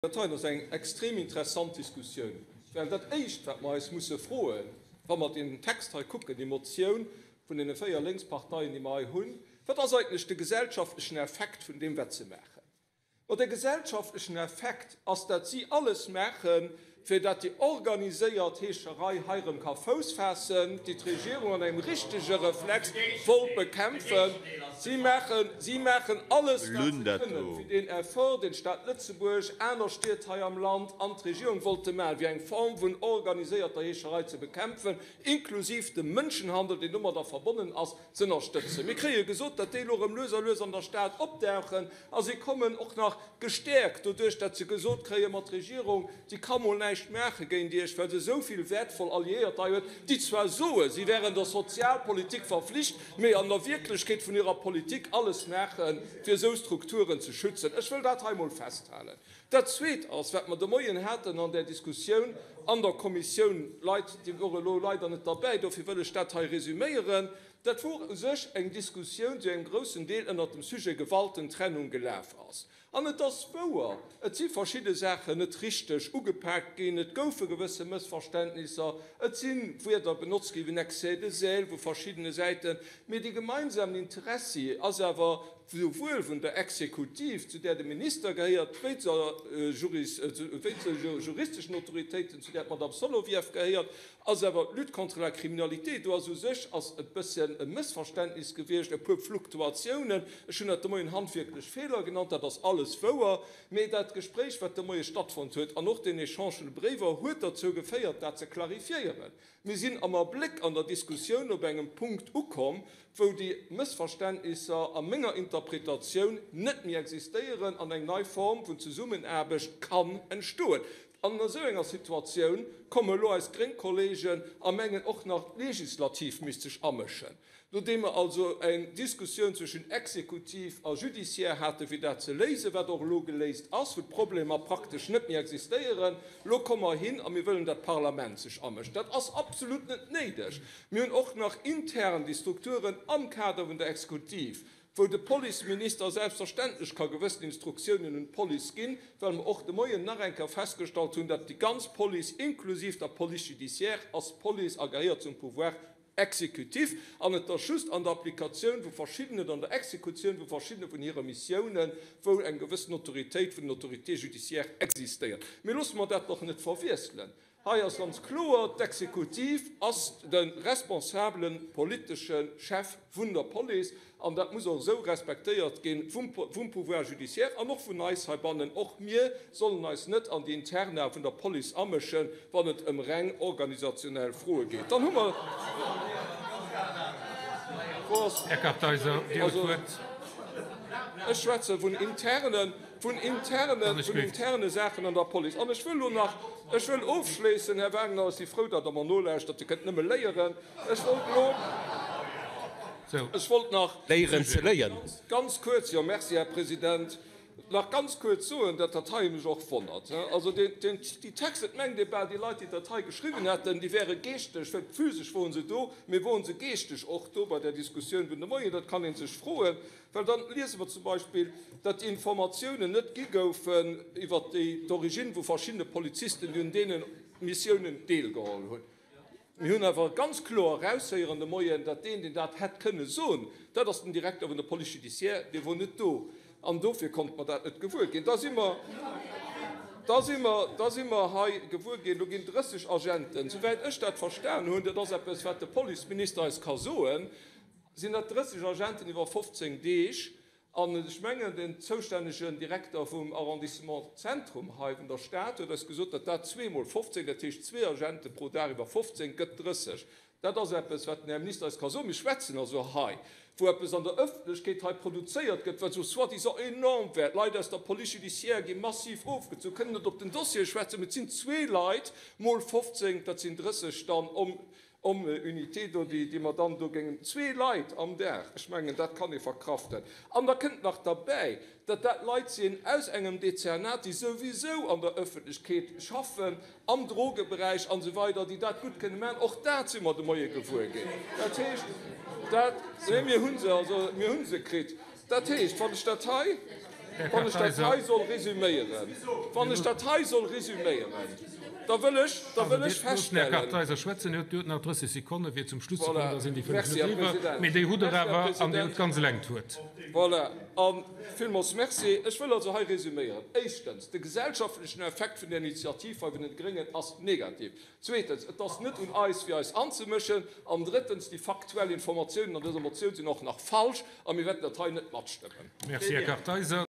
Dat heien ass eng extrem interessant Diskussioun, well dat Éischt, wat mer eis musse froen, wa mer deen Text hei kucken, déi Motioun vun deene 4 Lénksparteien, déi mer hei hunn, Wat ass eigentlech de gesellschaftlechen Effekt vun deem, wat se maachen? Ma de gesellschaftlechen Effekt ass, dat si alles maachen, fir dat déi organiséiert Heescherei hei erëm ka Fouss faassen, déi d'Regierung an engem richtege Reflex wollt bekämpfen. Si maachen, si maachen alles, wat se kënnen, fir deen Effort, deen d'Stad Lëtzebuerg, aner Stied hei am Land an d'Regierung wollte maachen, fir eng Form vun organiséierter Heescherei ze bekämpfen, inklusiv dem Mënschenhandel, deen domadder verbonnen ass, z'ënnerstëtzen. Mir kréie gesot, datt déi elo erëm lues a lues an der Stad opdauchen a si kommen och nach gestäerkt doduerch, datt se gesot kréien, ma d'Regierung, déi ka mol näischt maache géint Iech, well se esou vill wäertvoll Alliéiert hei huet, déi zwar soe si wären der Sozialpolitik verflicht, mee an der Wierklechkeet vun hirer Politik alles maachen, fir esou Strukturen ze schützen. Ech wëll dat hei mol festhalen. Dat Zweet ass, wat mer de Moien haten an där Diskussioun an der Kommissioun, Leit, déi wore elo leider net derbäi, dofir wëll ech dat hei resüméieren, dat wor u sech eng Diskussioun, déi engem groussen Deel ënnert dem Sujet Gewaltentrennung gelaf ass. An et ass wouer, et si verschidde Saachen net richteg ugepaakt ginn, et goufe gewësse Mëssverständnisser, et si Wierder benotzt gi wéi en Excès de zèle vu verschiddene Säiten, mee dee gemeinsamen Interessi ass awer souwuel vun der Exekutiv, zu där de Minister gehéiert, wéi zur juristeschen Autoritéiten, zu där d'Madame Solovieff gehéiert, ass awer d'Lutte contre la criminalité. Do ass u sech ass e bësschen e Mëssverständnis gewiescht, e puer Fluktuatiounen. Ech hunn dat de Moien handwierklech Feeler genannt, dat ass alles wouer. Mee dat Gespréich, wat de Moie stattfonnt huet, an och deen Echange vun de Bréiwer huet derzou geféiert, dat ze clarifiéieren. Mir sinn am Abléck an der Diskussioun op engem Punkt ukomm, wou déi Mëssverständnisser a menger Interpretatioun net méi existéieren an eng nei Form vun Zesummenaarbecht kann entstoen. An esou enger Situatioun komme elo eis gréng Kollegen a mengen och nach, d'Legislativ misst sech amëschen. Nodeem mer also eng Diskussioun zwëschen Exekutiv a Judiciaire haten, fir dat ze léisen, wat och elo geléist ass, wou d'Problemer praktesch net méi existéieren, elo komme mer hin a mir wëllen, dat d'Parlament sech amëscht. Dat ass absolut net néideg. Mir hunn och nach intern déi Strukturen am Kader vun der Exekutiv, wou de Policeminister selbstverständlech ka gewëssen Instruktiounen un d'Police ginn, well mer och de Moien nach eng Kéier festgestallt hunn, datt déi ganz Police, inklusiv der Police judiciaire, ass Police a gehéiert zum Pouvoir exécutif an et ass just an der Applikatioun vu verschiddenen, an der Exekutioun vu verschiddene vun hire Missiounen, wou eng gewëssen Autoritéit vun den Autorités judiciaires existéiert. Mee loosse mer dat och net verwiesselen. Hei ass ganz kloer, d'Exekutiv ass de responsabele politesche Chef vun der Police an dat muss och esou respektéiert gi vum Pouvoir judiciaire an och vun eis heibannen. Och mir sollen eis net an déi Interna vun der Police amëschen, wann et ëm reng organisationell Froe geet. Dann hu mer. Här Kartheiser, Dir hutt d'Wuert. Ech schwätze vun internen. vun interne, vun interne Saachen an der Police. An ech wëll elo nach, ech wëll ofschléissen, Här Wagner, ech si frou, datt Der mer nolauschtert, Dir kënnt nëmme léieren, ech wollt elo, ech wollt nach Léieren ze léien. ganz kuerz, jo, merci, Här President, nach ganz kuerz soen, datt dat hei mech och wonnert. Also deen, deen, déi Texte, et mengt ee bal, déi Leit, déi dat hei geschriwwen hätten, déi wäre geeschteg, well physesch woren se do, mee woren se geeschteg och do bei där Diskussioun vun de Moien? Dat kann ee sech froen. Well dann liese mer zum Beispill, datt déi Informatiounen net gi goufen iwwert déi d'Origine vu verschiddene Polizisten, déi un deene Missiounen deelgeholl hunn. Mir hunn awer ganz kloer eraushéieren de Moien, datt deen, deen dat hätt kënne soen, dat ass den Direkter vun der Police judiciaire, dee wor net do. An dofir konnte mer dat net gewuer ginn. Da si mer, da si mer, da si mer hei gewuer ginn, do ginn 30 Agenten, souwäit ech dat verstan hunn, dat ass eppes, wat de Policeminister eis ka soen, Sinn dat 30 Agenten iwwer 15 Deeg. An ech mengen, den zoustännegen Direkter vum Arrondissement Zentrum hei vun der Stad huet eis gesot, datt dat zweemol 15, dat heescht zwee Agente pro Dag iwwer 15, gëtt 30. Dat ass eppes, wat den Här Minister eis ka soen. Mir schwätzen also hei, wou eppes an der Ëffentlechkeet hei produzéiert gëtt, wat esou soi-disant enorm wär. D'Leit aus der Police judiciaire gi massiv ofgezu, kënnen net op den Dossiere schwätzen, mee et sinn zwee Leit mol 15, dat sinn 30 dann om. Om Unité do, déi mer dann do géingen, zwee Leit am Dag, ech mengen, dat kann ee verkraften. An da kënnt nach derbäi, datt dat Leit sinn aus engem Dezernat, déi souwisou an der Ëffentlechkeet schaffen, am Drogeberäich an esou weider, déi dat gutt kënne maachen. Och dat si mer de Moie gewuer ginn. Dat heescht, dat, nee, mir hu se, also mir hu se kritt. Dat heescht, wann ech dat hei. Wann ech dat hei soll resüméieren, wann ech dat hei soll resüméieren, da wëll ech, da wëll ech Loossen den Här feststellen. Kartheiser schwätzen. Dir hutt nach 30 Sekonne fir zum Schluss ze kommen, Voilà. da sinn déi 5 Merci, Minutten Här eriwwer. President. Mee déi hutt Der Merci, Här awer an Dir hutt President. ganz eleng d'Wuert. Voilà. A villmools Merci. Ech wëll also hei resüméieren. Éischtens, de gesellschaftlechen Effekt vun där Initiativ hei vun den Gréngen ass negativ. Zweetens, et ass net un eis, fir eis anzemëschen. An drëttens, déi faktuell Informatiounen an dëser Motioun sinn och nach falsch a mir wäerten dat hei net matstëmmen. Merci, Här Kartheiser.